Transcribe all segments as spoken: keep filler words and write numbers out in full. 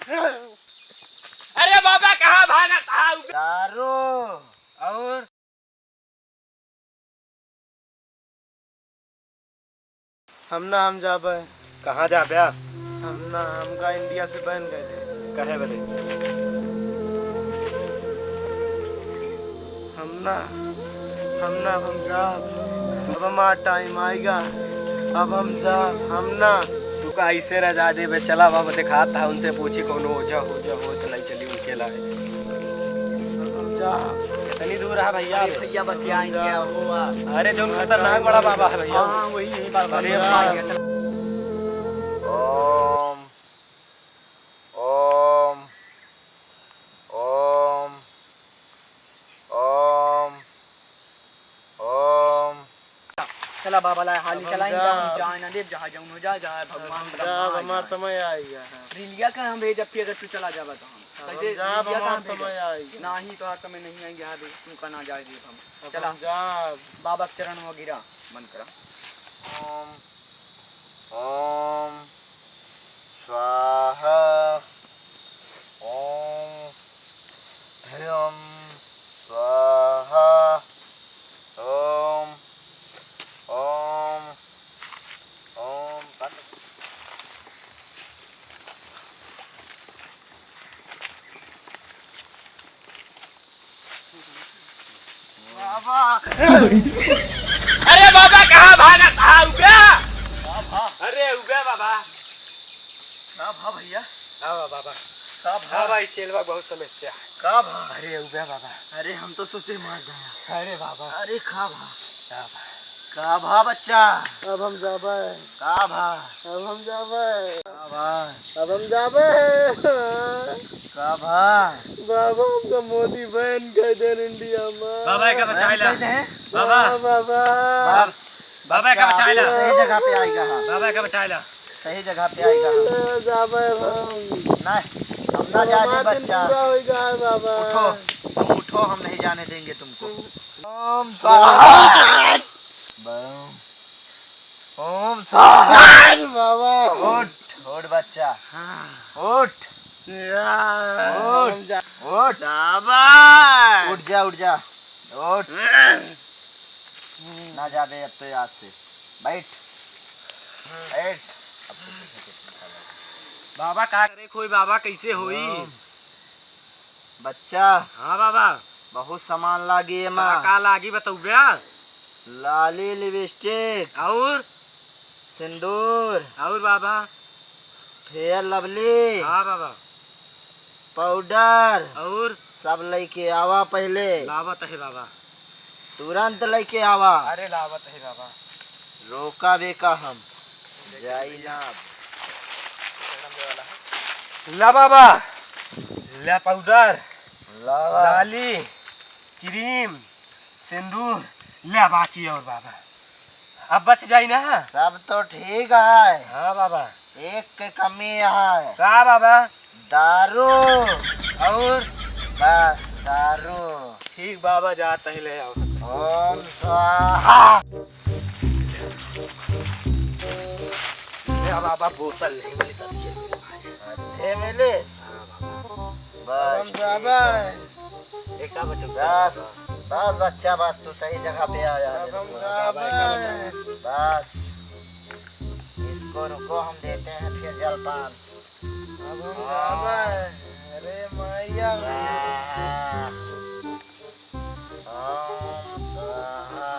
अरे बाबा, कहाँ भागत हा? दारू। और हम ना, हम जाबे। कहाँ जाबे? हम ना, हमका इंडिया से बैन कर दे। काहे बदे? हम ना, हम ना, हम जाब। अब हमार टाइम आइगा। अब हम जाब, हम ना। तू का ऐसे रह जा देबे? चला बाबा, देखात हा, उनसे पूछी, कौनो ओझा, ओझा हो तो नहीं चली उनके लाए। अब हम जाब। कितनी दूर है भैया? अरे भैया, बस यहाँ ही है, वो आ। अरे, जो खतरनाक बड़ा बाबा है भैया। हाँ, हाँ, वही, यही बाबा। अरे, बाबा। ओम, ओम, ओम, ओम, ओम। चला बाबा ला, हाली अब हम चला, जाब। जाए ना देव, जहाँ जाऊँ हो जा, जहाँ भगवान अब हम ब्रह्मा जाब, हमार जाए। समय आ गया है। रिलिया का हम भेजब, फिर अगर तू चला जाबा तो हम। अब हम कैसे जाब, रिलिया का हमार हम भेजब? समय आ गया। नाही, तो समय नहीं आएंगे, हाँ, तुमका ना जाए देव हम। अब चला। हम जाब। बाबा के चरण में गिरा, मन करा। ओम, ओम स्वाहा, ओम ह्रीं स्वाहा, ओम, ओम, ओम। बाबा। अरे बाबा, कहाँ भागत हा? उबे। बाबा। अरे उबे बाबा। का भा भैया? का भा बाबा? का भा? का भाई, चेलवा बहुत समस्या। का भा? अरे उबे बाबा। अरे हम तो सोचे मर गया। अरे बाबा। अरे का भा? का भा? का भा बच्चा? अब हम जाबे। का भा? अब हम जाबे। बाबा। अब हम जाबे। का भा? बाबा, हमका मोदी बैन कर देन इंडिया में। बाबा, एका बचाइला। बैन कर दे। बाबा। हाँ, बाबा। बाबा, एका बचाइला। सही जगह पे आइगा, हाँ। बाबा, एका बचाइला। सही जगह पे आइगा, हाँ। ले जाबे हम। नहीं, हम ना जाने बच्चा। पूरा होइगा, बाबा। उठो, तुम उठो, हम नहीं जाने देंगे तुमको। ओम स्वाहा। बम। ओम स्वाहा। बाबा। उठ, उठ बच्चा। हाँ। उठ। या। उठ। हम जा-, उठ। बाबा। उठ जा, उठ जा। उठ। ना जाबे अब तो आज से। बैठ। बैठ। बाबा का करे कोई बाबा कैसे होई? बच्चा। हाँ बाबा। बहुत सामान लागी एमा। का, का लागी बतउबे? लाली, लिपस्टिक। और? सिंदूर। और बाबा? फेयर लवली। हाँ बाबा। पाउडर। और? सब लइके आवा पहिले। लावत है बाबा। तुरंत लइके आवा। अरे लावत है बाबा। रोका बेका हम। जाई ना। ला बाबा, ला पाउडर, ला बा। लाली, क्रीम, सिंदूर, ला बाकी और बाबा। अब बच जाई ना? सब तो ठीक है। हाँ बाबा। एक के कमी है। का बाबा? दारू। और? बस दारू। ठीक बाबा, जात ही ले आओ। ओम स्वाहा। ले बाबा, बोतल नहीं मिली तब ये। अच्छे मिले। बस हम ठीक बाबा। है। एक का बचल बस, बस बच्चा, बस तू सही जगह पे आया है। अब हम बाबा, एक का बचल। बस, इसको रुको, हम देते हैं फिर जलपान। अब हम बाबा, अरे मैया। स्वाहा। ओम स्वाहा।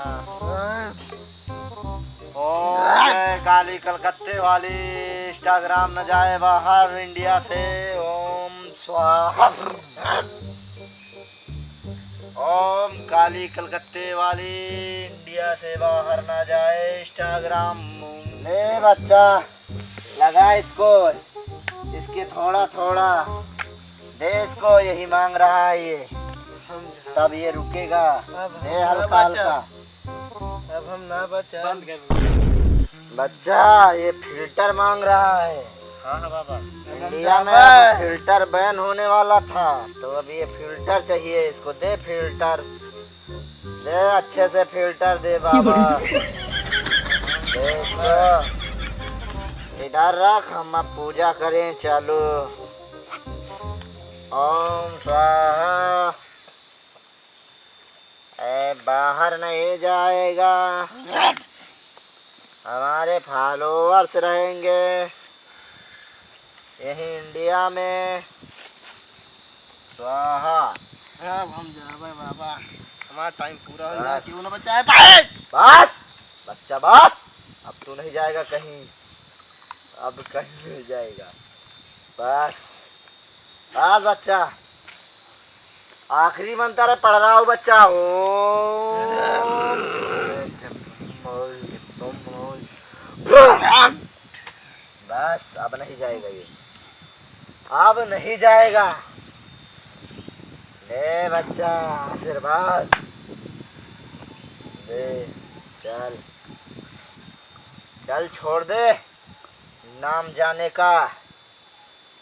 ओम काली कलकत्ते वाली, Instagram न जाए बाहर इंडिया से। ओम स्वाहा। ओम काली कलकत्ते वाली, इंडिया से बाहर ना जाए Instagram। ले बच्चा, लगा इसको, इसके थोड़ा थोड़ा दे इसको, यही मांग रहा है ये, तब ये रुकेगा। अब दे हम हल्का ना बचा। हल्का। अब हम ना बचा। बंद कर। बच्चा, ये फिल्टर मांग रहा है। हाँ, हाँ, बाबा। इंडिया में बाबा। अब फिल्टर बैन होने वाला था, तो अब ये फिल्टर चाहिए इसको। दे फिल्टर, दे अच्छे से फिल्टर दे बाबा। दे इसको। इधर रख, हम अब पूजा करें। चलो। ओम स्वाहा। ए, बाहर नहीं जाएगा। हमारे फॉलोअर्स रहेंगे यही इंडिया में। स्वाहा। अब हम जाबे बाबा, हमारा टाइम पूरा हो गया, बस। क्यों ना बचाए पाए? बस, बच्चा बस, अब तू नहीं जाएगा कहीं, अब कहीं नहीं जाएगा। बस, बस बच्चा, आखिरी मंत्र है, पढ़ रहा हूँ बच्चा। ओम। बस, अब नहीं जाएगा ये, अब नहीं जाएगा। ले बच्चा, आशीर्वाद दे। चल, चल, छोड़ दे नाम जाने का।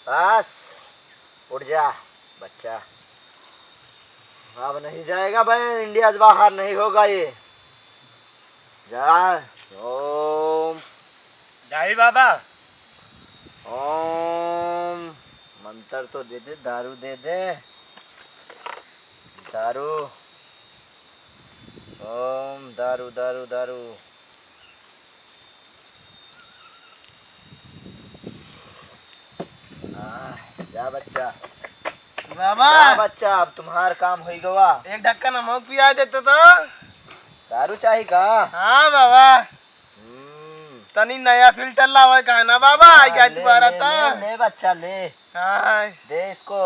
बस, उठ जा बच्चा। अब नहीं जाएगा भाई, इंडिया से बाहर नहीं होगा ये। जा। ओम। जाई बाबा। ओम। मंत्र तो दे दे, दारू दे दे। दारू। ओम दारू, दारू, दारू। हाँ, जा बच्चा। बाबा। जा बच्चा, अब तुम्हार काम होई गवा। एक ढक्कन हमहू पिया देते तो। दारू चाही का? हाँ बाबा। हम्म। तनी नया फिल्टर लावे का है ना बाबा, आई हाँ, गया ले, दोबारा ले, तो। ले, ले बच्चा, ले। हाँ। दे इसको।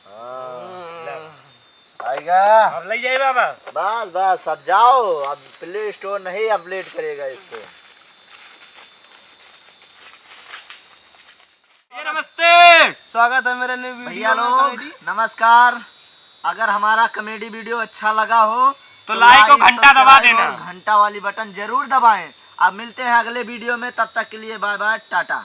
हाँ, हम्म। ले। आएगा। अब ले जाए बाबा। बस, बस, अब जाओ, अब प्ले स्टोर नहीं अपडेट करेगा इसको। ये नमस्ते। स्वागत है मेरे न्यू वीडियो भैया में लोग, कॉमेडी। नमस्कार। अगर हमारा कॉमेडी वीडियो अच्छा लगा हो तो तो लाइक और लाइक, घंटा दबा सब्सक्राइब देना। और घंटा वाली बटन जरूर दबाएं। अब मिलते हैं अगले वीडियो में, तब तक के लिए बाय बाय, टाटा।